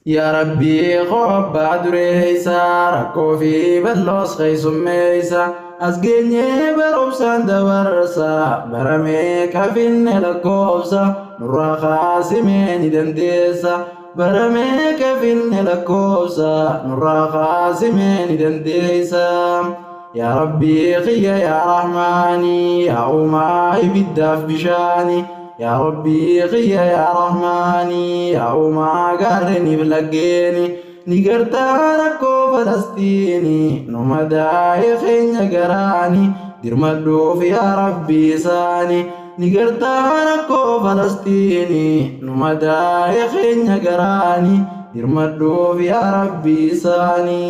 Yaa Rabbii koo abbaa dureessa, rakkoo fi bal'oos keessummeessa, as geenyee barumsaan dabarsa, bara meeqa finne lakkoofsa, nurraa kaasimee ni dandeessa. Bara meeqa finne lakkoofsa, nurraa kaasimee ni dandeessa. Yaa Rabbii kiyya yaa Rahmaanii, yaa uumaa ibiddaaf bishaanii. Yaa Rabbii kiyya yaa Rahmaanii, yaa uumaa gaarreniif laggeeni, ni gartaa rakkoo Falastiini, nu madaa'e keenya garaani, dirmadhuuf yaa Rabbii isaani. Ni gartaa rakkoo Falastiini, nu madaa'e keenya garaani, dirmadhuuf yaa Rabbii isaani.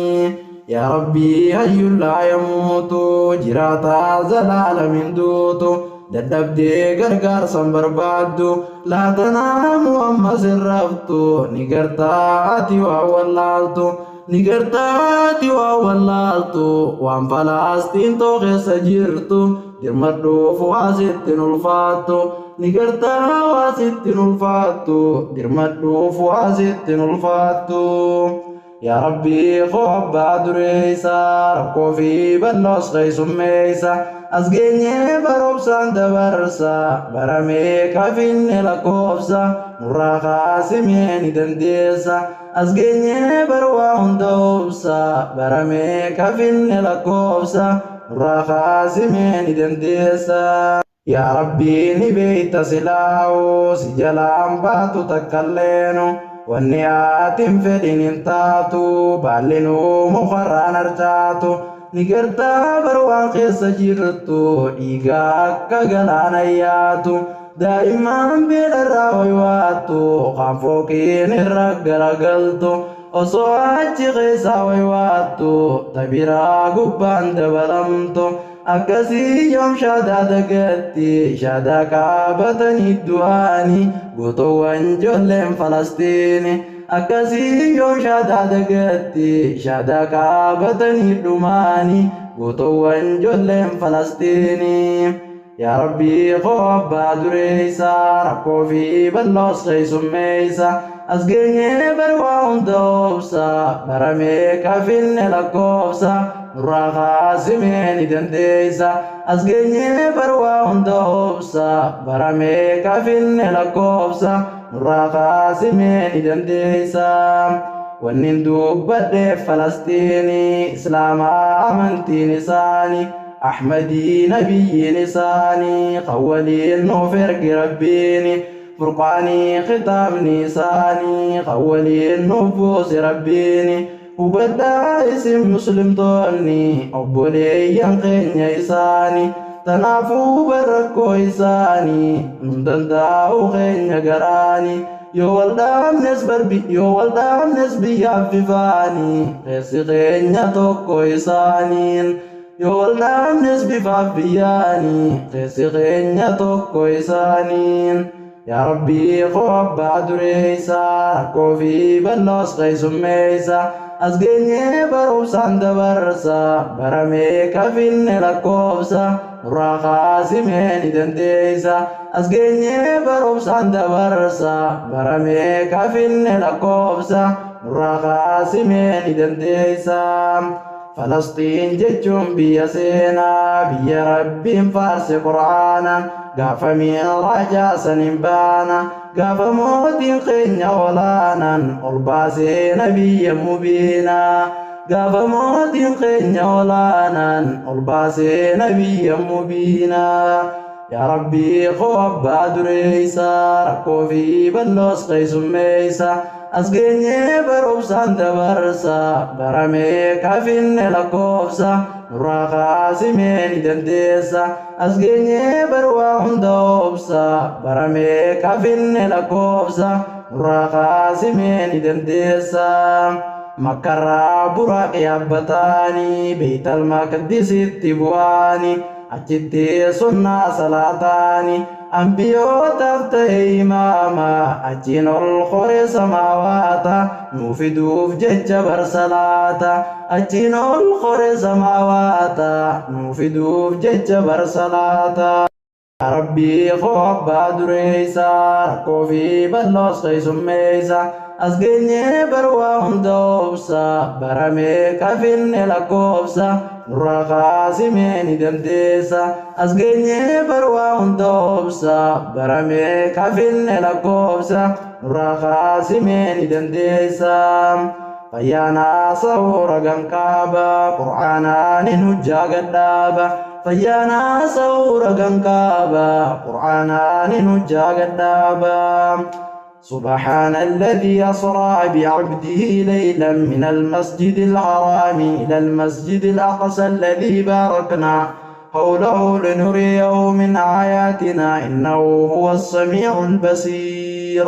Yaa Rabbii hayyuun laa yamuutu, jiraataa zalaalamin duutu, dadhabdee gargaarsan barbaaddu, laa tanaamu ammas hin raftu, ni gartaa ati waa wallaaltu, ni gartaa ati waa wallaaltu, waan Falaastiin too keessa jirtu, dirmadhuuf waa sitti hin ulfaattu, ni gartaa waa sitti hin ulfaattu, dirmadhuuf waa sitti hin ulfaattu. Yaa Rabbii koo abbaa dureessa, rakkoo fi bal'oos keessummeessa, as geenyee barumsaan dabarsa, bara meeqa finne lakkoofsa, nurraa kaasimee ni dandeessa. As geenyee bar waa hunda obsa, bara meeqa finne lakkoofsa, nurraa kaasimee ni dandeessa. Yaa Rabbii ni beeyta silaa'u, si jalaan baatu takkalleenu, wanni ati hin fedhin hin taatu, baallinuu mukarraan harcaatu, ni gartaa bar waan keessa jirtu, dhiiga akka galaana yaatu, daa'imman beelarraa waywaattu, kaan fooqiin irra garagaltu, osoo achi keessaa waywaattu, ta biraa gubbaan dabalamtu. Akkasii yoom shaadaa dagatti, shaadaa qaabatanii du'aanii, gootowwan ijoolleen Falastiini. Akkasii yoom shaadaa dagatti, shaadaa qaabatanii dhumaanii, gootowwan ijoolleen Falastiini. Yaa Rabbii koo abbaa dureessa, rakkoo fi bal'oos keessummeessa, as geenyee bar waa hunda obsa, bara meeqa finne lakkoofsa, nurraa kaasimee ni dandeessa. As geenyee bar waa hunda obsa, bara meeqa finne lakkoofsa, nurraa kaasimee ni dandeessa. Wannin dubbadhe Falastiini, Islaamaa amantiin isaanii, Ahmadii nabiyyiin isaanii, kan waliin nuuf erge Rabbiini, Furqaanii kitaabni isaanii, kan waliin nuuf buuse Rabbiini. Hubadhaa isin muslimtoonni, obboleeyyan keenya isaanii, tanaafuu barakkoo isaanii, nun danda'u keenya garaanii, yoo wal dhaabnes barbi, yoo wal dhaabnes biyyaaf bifaanii, keessi keenya tokko isaaniin. Yoo wal dhaabnes bifaaf biyyaanii, keessi keenya tokko isaaniin. Yaa Rabbii koo abbaa dureessa, rakkoo fi bal'oos keessummeessa, as geenyee barumsaan dabarsa, bara meeqa finne lakkoofsa, nurraa kaasimee ni dandeessa. As geenyee barumsaan dabarsa, bara meeqa finne lakkoofsa, nurraa kaasimee ni dandeessa. Falastiin jechuun biyya seenaa, biyya Rabbiin faarse Qur'aana, gaafa mi'raajaa sanin baana, gaafa mootiin keenya olaanaan ol baasee nabiyya mubiina, gaafa mootiin keenya olaanaan ol baasee nabiyya mubiina. Yaa Rabbii koo abbaa dureessa, rakkoo fi bal'oos keessummeessa, as geenyee barumsaan dabarsa, bara meeqa finne lakkoofsa, nurraa kaasimee ni dandeessa. As geenyee bar waa hunda obsa, bara meeqa finne lakkoofsa, nurraa kaasimee ni dandeessa. Makkarraa buraaq yaabbataanii, Beeytal Maqdisitti bu'aanii, achitti sunnaa salaataani, ambiyootaaf ta'e imaama, achiin ol koree samaawaata, nuu fiduuf jecha bar salaata, achiin ol koree samaawaata, nuu fiduuf jecha bar salaata. Rabbii koo abbaa dureessa, rakkoo fi bal'oos keessummeessa. As geenyee barwaa hunda obsa, baramee kafinne lakkoofsa, nurraa kaasimee ni dandeessa. As geenyee barwaa hunda obsa, baramee kafinne lakkoofsa, nurraa kaasimee ni dandeessa. Fayyaanaa sa'uura ganqaaba, qur'aanaan hin hujjaa gadhaaba. Fayyaanaa sa'uura ganqaaba, qur'aanaan hin hujjaa gadhaaba. سبحان الذي أسرى بعبده ليلا من المسجد الحرام إلى المسجد الأقصى الذي باركنا حوله لنريه من آياتنا إنه هو السميع البصير.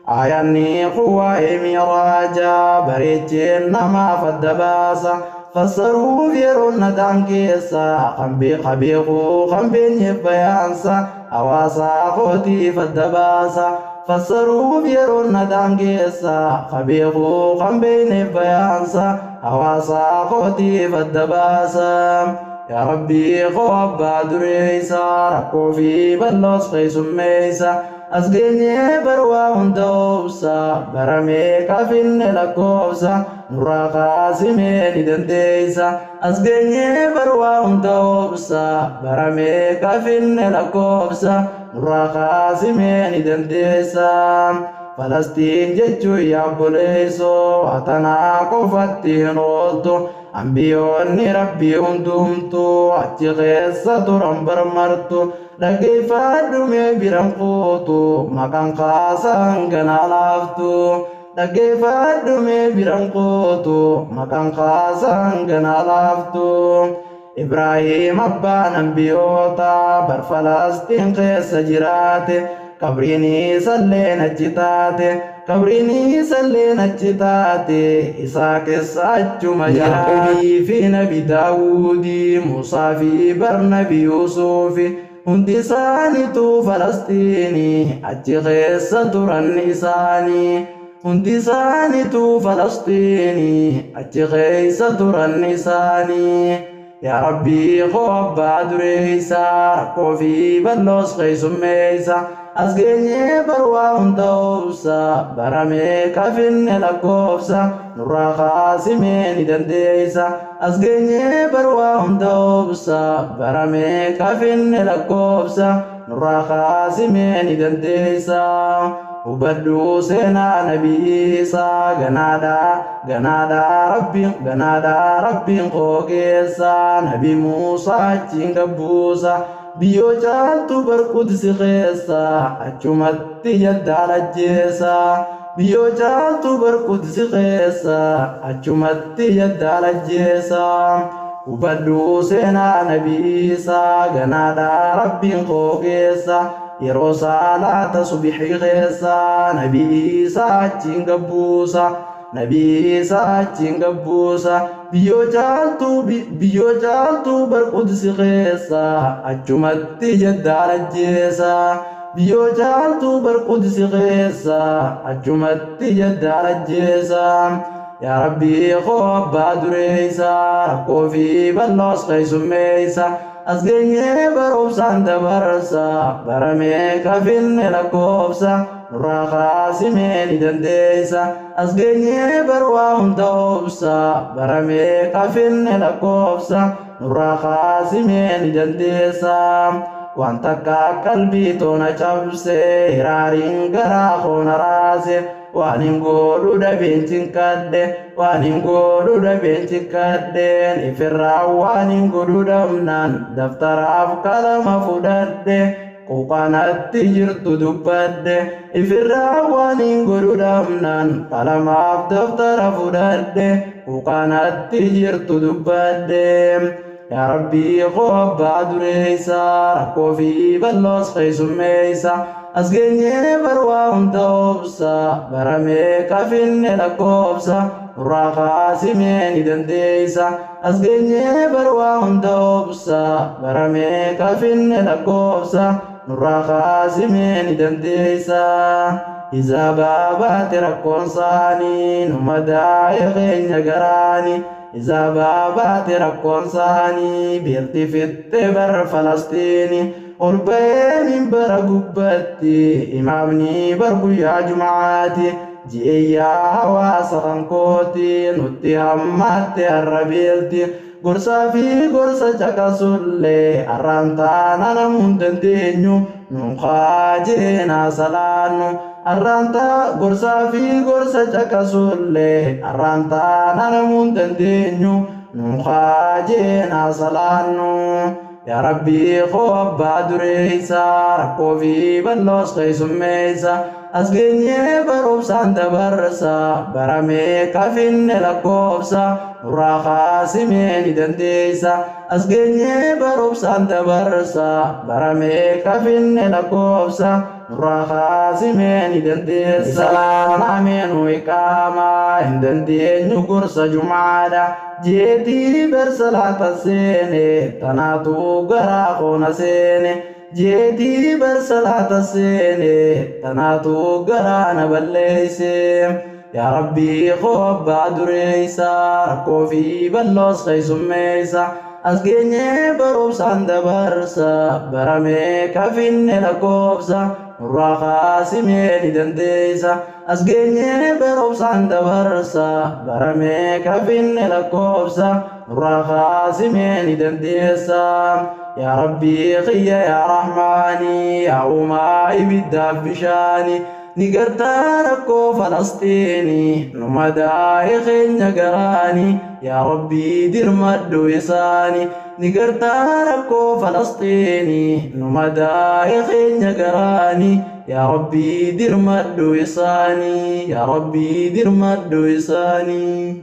آياني قوى مراجا بريتين ما فدباسا فسروا فيرون دانكيسا خنبي خبيقو خنبي بيانسا أواسا خوتي فدباسا فسروا فيرون دانكيسا خبيقو خنبي بيانسا أواسا خوتي فدباسا. يا ربي خوبا دريسا ركو في بلوس خيسميسا as geenyee barwaa hunda obsa, baramee kafinne lakkoofsa, nurraa kaasimee ni dandeessa. As geenyee barwaa hunda obsa, baramee kafinne lakkoofsa, nurraa kaasimee ni dandeessa. Falastiin jechuun yaabboleessoo hatanaa qofatti hin ooltu. Ambiyoonni rabbii hundumtuu achi keessa turan barmartu. Dhaggeeffadhu mee biran kuutu maqaan kaasaan ganaa laaftu. Dhaggeeffadhu mee biran kuutu maqaan kaasaan ganaa laaftu. Ibrahiim abbaan ambiyoota bar Falastiin keessa jiraate. Qabriin isalleen achi taate, qabriin isalleen achi taate, isaa keessa achuma jiraate. Fi nabi Daawudii, Musaa fi bar nabi Yuusufi hundi isaaniitu Falastiinii achi keessa turan isaanii. Hundi isaaniitu Falastiinii achi keessa turan isaanii. Yaa Rabbii koo abbaa dureessa, rakkoo fi bal'oos keessummeessa. As geenyee barwaa hunda obsa, baramee kafinne lakkoofsa, nurraa kaasimee ni dandeessa. As geenyee barwaa hunda obsa, baramee kafinne lakkoofsa, nurraa kaasimee ni dandeessa. Hubadhuu seenaa nabii Isaa ganaadhaa ganaadhaa rabbiin ganaadhaa rabbiin koo keessa nabi Muusaa achiin gabbuusa. Biyyoo caaltu barqudsi keessa achumatti jaddaal ajjeesa. Biyyoo caaltu barqudsi keessa achumatti jaddaal ajjeesa. Hubadhuu seenaa nabii Isaa ganaadhaa rabbiin koo keessa yeroo salaata subhii keessa nabii Isaa achiin gabbuusa. Nabii Isaa achiin gabbuusa. Biyyoo caaltu barqudsi keessa achumatti jaddaal ajjeesa. Biyyoo caaltu barqudsi keessa achumatti jaddaal ajjeesa. Yaa Rabbii koo abbaa dureessa, rakkoo fi bal'oos keessummeessa. As geenyee barumsaan dabarsa, baramee kafinne lakkoofsa, nurraa kaasimee ni dandeessa. As geenyee barwaa hunda obsa, baramee kafinne lakkoofsa, nurraa kaasimee ni dandeessa. Waan takka qalbii toona cabse, hiraariin garaa koona raase. Waan hin godhu dhabeen cinqadhe, waan hin godhu dhabeen cinqadheen, ifirraa waan hin godhu dhabnaan daftaraaf qalama fudhadhe, quuqaanatti jirtu dubbadhe. Ifirraa waan hin godhu dhabnaan qalamaaf daftara fudhadhe, quuqaanatti jirtu dubbadhe. Yaa Rabbii koo abbaa dureessa, rakkoo fi bal'oos keessummeessa. As geenyee barwaa hunda obsa, baramee kafinne lakkoofsa, nurraa kaasimee ni dandeessa. As geenyee barwaa hunda obsa, baramee kafinne lakkoofsa, nurraa kaasimee ni dandeessa. Iza baate rakkoon isaanii nu madaa'e keenya garaani. Iza baate rakkoon isaanii beelti fixxe bar Falastiini. Ol ba'ee minbara gubbatti imaamni bar guyyaa jumaati. Ji'eeyyaa hawaasa kankooti nutti hammaatte har'a beelti. Gorsaa fi gorsa caqasullee har'aan taana namuu hin dandeenyu, nuun kaajeenaa salaannu. Har'aan taa gorsaa fi gorsa caqasullee har'aan taana namuu hin dandeenyu, nuun kaajeenaa salaannu. Yaa Rabbii koo abbaa dureessa, rakkoo fi bal'oos keessummeessa. As geenyee barumsaan dabarsa, baramee kafinne lakkoofsa, nurraa kaasimee ni dandeessa. As geenyee barumsaan dabarsa, baramee kafinne lakkoofsa, nurraa kaasimee ni dandeessa. Salaam ameenu iqaamaa hin dandeenyu gorsa jumaadha. Jeetii bar salaata seene, tanaatu garaa koona seene. Jeetii bar salaata seene, tanaatu garaa na balleeyse. Yaa Rabbii koo abbaa dureessa, rakkoo fi bal'oos keessummeessa. As geenyee barumsaan dabarsa, baramee kafinne lakkoofsa, nurraa kaasimee ni dandeessa. As geenyee barumsaan dabarsa, baramee kafinne lakkoofsa, nurraa kaasimee ni dandeessa. Yaa Rabbii kiyya yaa Rahmaanii, yaa uumaa ibiddaaf bishaanii. Ni gartaa rakkoo Falastiinii, nu madaa'e keenya garaanii. Yaa Rabbii dirmadhu isaanii. Ni gartaa rakkoo Falastiinii, nu madaa'e keenya garaanii. Yaa Rabbii dirmadhu isaanii. Yaa Rabbii dirmadhu isaanii.